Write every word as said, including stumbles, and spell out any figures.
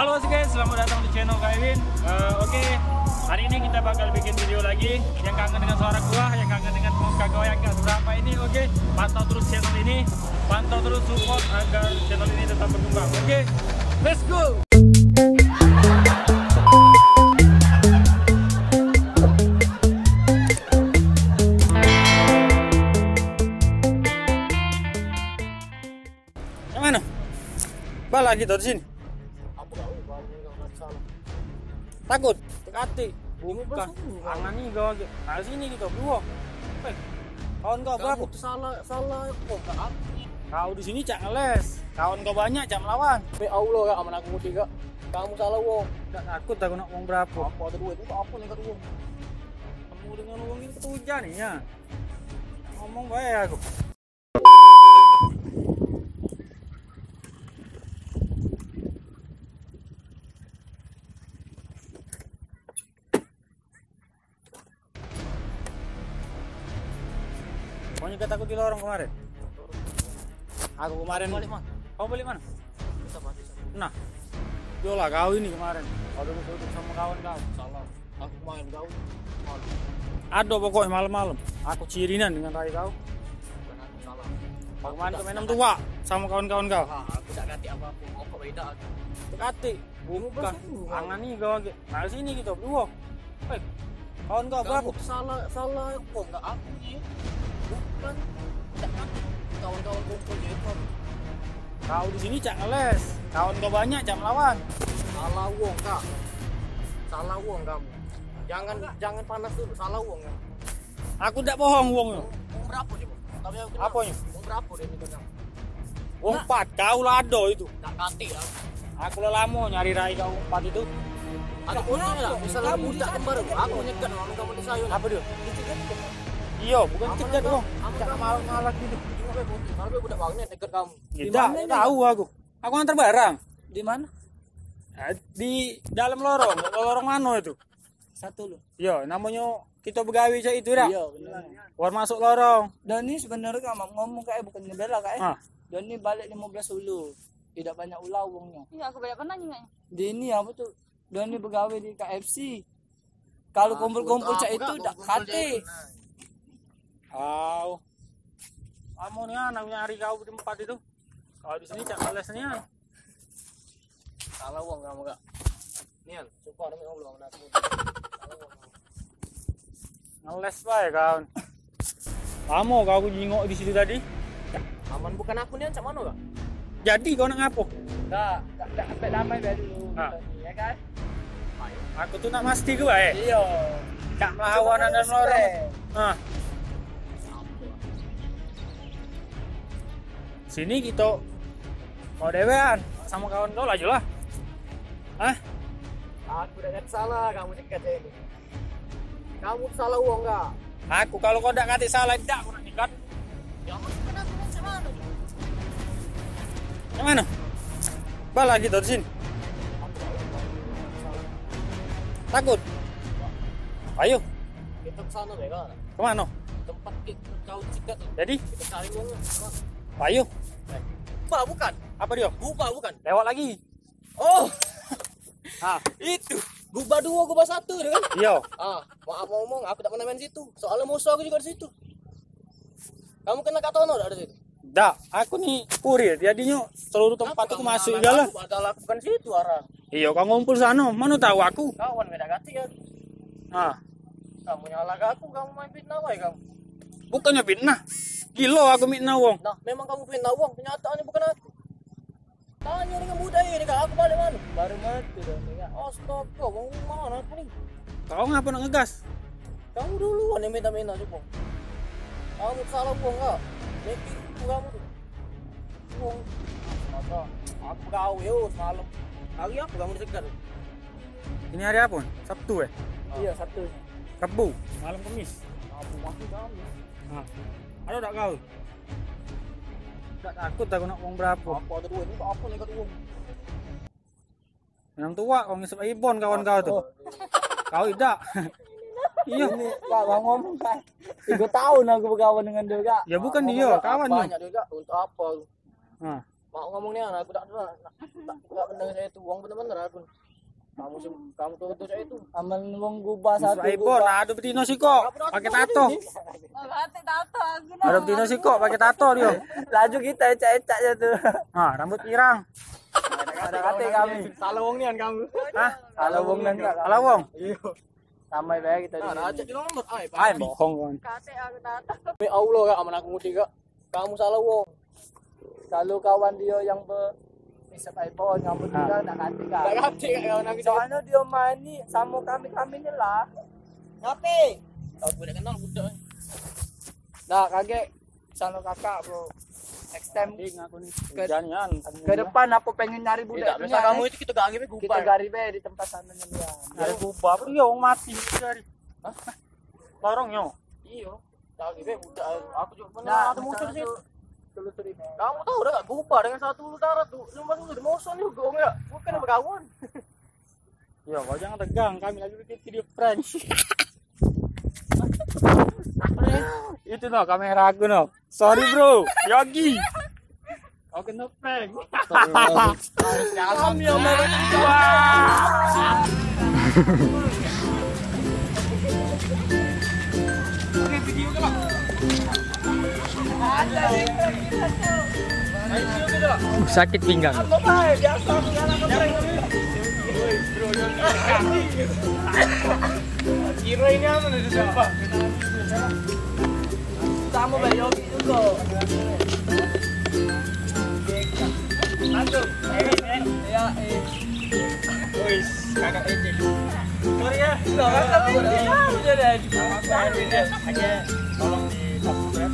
Halo guys, selamat datang di channel Kak Ewin. Eh, oke, hari ini kita bakal bikin video lagi. Yang kangen dengan suara gua, yang kangen dengan muka gua yang gak seberapa ini, oke, pantau terus channel ini, pantau terus, support agar channel ini tetap berkembang. Oke, let's go. Yang mana? Bala kito di sini. Takut? Tekati. Bukan. Angan ni kau aja. Nah, sini kito berdua. Eh, kawan kau berapo? Salah, salah. Kau di sini cak ngeles. Kawan kau banyak cak melawan. Demi Allah, Kak, aman aku mudik, Kak. Kamu salah wong. Dak takut aku nak wong berapo. Apa ada duit? Apa nih, Kak, wong? Kamu dengan wong ini ketujuan nih ya. Ngomong bae aku. Kau nyegat aku di lorong kemarin. Aku kemarin. Balik mana? Kau balik mana? Nah, yolah kau ini kemarin. Kau duduk-duduk sama kawan kau. Salah. Aku main kau. Ado pokoknya malam-malam. Aku cirinan dengan rai kau. Bukan aku salah. Kau kemarin ke Menem Tuak sama kawan-kawan kau. Ah, aku tak katik apa-apa. Pokok beda aku. Katik. Bukan. Angan ni kau aja. Nah, sini kito berdua. Eh, kawan kau berapo? Salah, salah wong, enggak aku ni. Bukan. Enggak aku. Kawan-kawan kumpul je itu. Kau di sini cak ngeles. Kawan kau banyak cak melawan. Salah wong, Kak. Salah wong kamu. Jangan, jangan panas dulu. Salah wong kamu. Aku dak bohong wong tu. Wong berapo dia, Bang? Tapi aku kenal. Aponyo? Wong berapo dia ni kenal? Wong empat, kau lah ado itu. Dak katik lah. Aku lah lamo nyari rai kau empat itu. Ada bodohnya lah. Misalnya budak kembar, aku nyegat orang kamu di sayun. Apo dia? Dicegat. Iyo, bukan cegat wong. Cak malah-malah gitu. Kalau budak bangun nyegat kamu. Dak tahu aku. Aku nganter barang. Di mana? Eh, di dalam lorong. Lorong mano itu? Satu lu. Yo, namonyo kito begawe cak itu dak? Iyo, bener. Keluar masuk lorong. Doni sebenarnyo kan ngomong kayak bukan ngebela kayak. Ah. Doni balik lima belas dulu. Tidak banyak ulah wongnyo. Iya, aku banyak pernah nyingaknya. Dini apa tuh? Doni begawe di K F C. Kalau kumpul-kumpul cak itu dak kate. Au. Kamu ni anak nyari kau di tempat itu. Kau di sini cak males nian. Salah wong kamu, Kak. Nian, sumpah demi Allah, anak aku. Salah wong kamu. Ngeles bae kau. Lamo kau aku jingok di situ tadi. Aman bukan aku nian, cak mano, Kak? Jadi kau nak ngapo? Kak, kak, kak, sampai damai bae dulu. Nah. Ya kan? Aku tu nak mastike bae. Iyo. Cak melawan dan lorong. Ah. Sini kito mau dewean sama kawan kau laju lah. Hah? Aku dak salah, kamu nyegat ini. Kamu salah wong, Kak? Aku kalau kau dak katik salah, dak aku nak nyegat. Ya, aku kenapa nak salah tu? Yang mano? Bala kito di sini. Takut? Ayo. Kita ke sana deh, Kak. Ke mano? Tempat kit kau cegat tu. Jadi? Kita cari wong. Ayo. Guba bukan? Apo dia? Guba bukan? Lewat lagi. Oh. Ah. Itu. Guba duo, guba satu tu kan? Iyo. Ah, maaf ngomong, aku tak pernah main situ. Soalnya musuh aku juga di situ. Kamu kena Kak Tono dak di situ? Dak, aku ni kurir, jadinyo seluruh tempat aku masuk jugo lah. Aku ado lakukan situ arah. Iyo, kau ngumpul sano, mano tahu aku. Kawan beda gati ya. Ah. Kamu nyala ke aku, kamu main fitnah wae kamu. Bukannya fitnah. Gilo aku fitnah wong. Nah, memang kamu fitnah wong, kenyataannya bukan aku. Tanya dengan budaya ni, Kak, aku balik mano? Baru mati dah ni, Kak. Astaga, wong mano aku ni? Kau ngapo nak ngegas? Kamu duluan yang minta-minta, cubo. Kamu salah wong, Kak. Mikir itu kamu tu. Wong. Astaga, aku begawe yo semalam. Hari apo kamu dicegat? Ini hari apo? Sabtu, eh? Iyo, Sabtu. Rebu, malam Kemis. Rabu masih Kamis. Nah. Ado dak kau? Dak takut aku nak wong berapo. Apo ado duit ni, apo ni kau wong? Menem Tuak, kau ngisep ibon kawan kau tu. Oh. Kau idak. Iyo. Ini, Kak, bang ngomong, Kak. Tiga tahun aku berkawan dengan dia, Kak. Ya, bukan dia, kawan tu. Banyak dia, Kak. Untuk apa? Nah. Mau ngomong ni, aku tak, tak, tak bener saya tu. Wong bener-bener aku. Kamu sem-, kamu tuh, tuh saya tu. Aman wong gubah satu. Ibo, gubah. Nah, ada bedino siko, pakai tato. Pakai tato aku. Ada bedino siko, pakai tato dia. Laju kita ecak-ecak je tu. Nah, rambut pirang. Ada kate kami. Salah wong nian kamu. Hah? Salah wong nian, Kak. Salah wong. Iya. Sampai bae kita di sini. Nah, aja di nomor, ai, Pak. Ai, bohong kon. Kate aku tato. Demi Allah, Kak, aman aku mudik, Kak. Kamu salah wong. Kalau kawan dia yang be isep iPhone, yang be, nah, juga nak ganti kan. Nak ganti kan kawan aku. Soalnya dia main ni sama kami-kami ni lah. Tapi kau boleh kenal budak. Nah, kagek salah kakak, bro. Next time. Ding, aku ni ke, hujan, Yan. Ke depan aku pengen nyari budak. Tidak, itu bisa kamu itu kita gak gitu, kita gari be di tempat sana nih, Yan. Nyari gubah, apa dia orang mati cari. Hah? Lorong yo. Iyo. Lagi be budak, aku juga pernah ada musuh di situ. Telusuri be. Kamu tahu dah, gubah dengan satu utara tu, lu masuk di musuh ni, gong ya. Bukan berkawan. Yo, kau jangan tegang, kami lagi bikin video prank. Itu no kamera aku no. Sorry bro, Yogi. Kau kena prank. Astagfirullah. Kami yang mau. Uh, sakit pinggang. Kira ini apa nih, sumpah? Sama Bang Yogi juga. Langsung. Ya, eh. Wis, kakak ejek. Sorry ya. Enggak, kan tapi udah tahu dia dah. Aja, tolong di subscribe.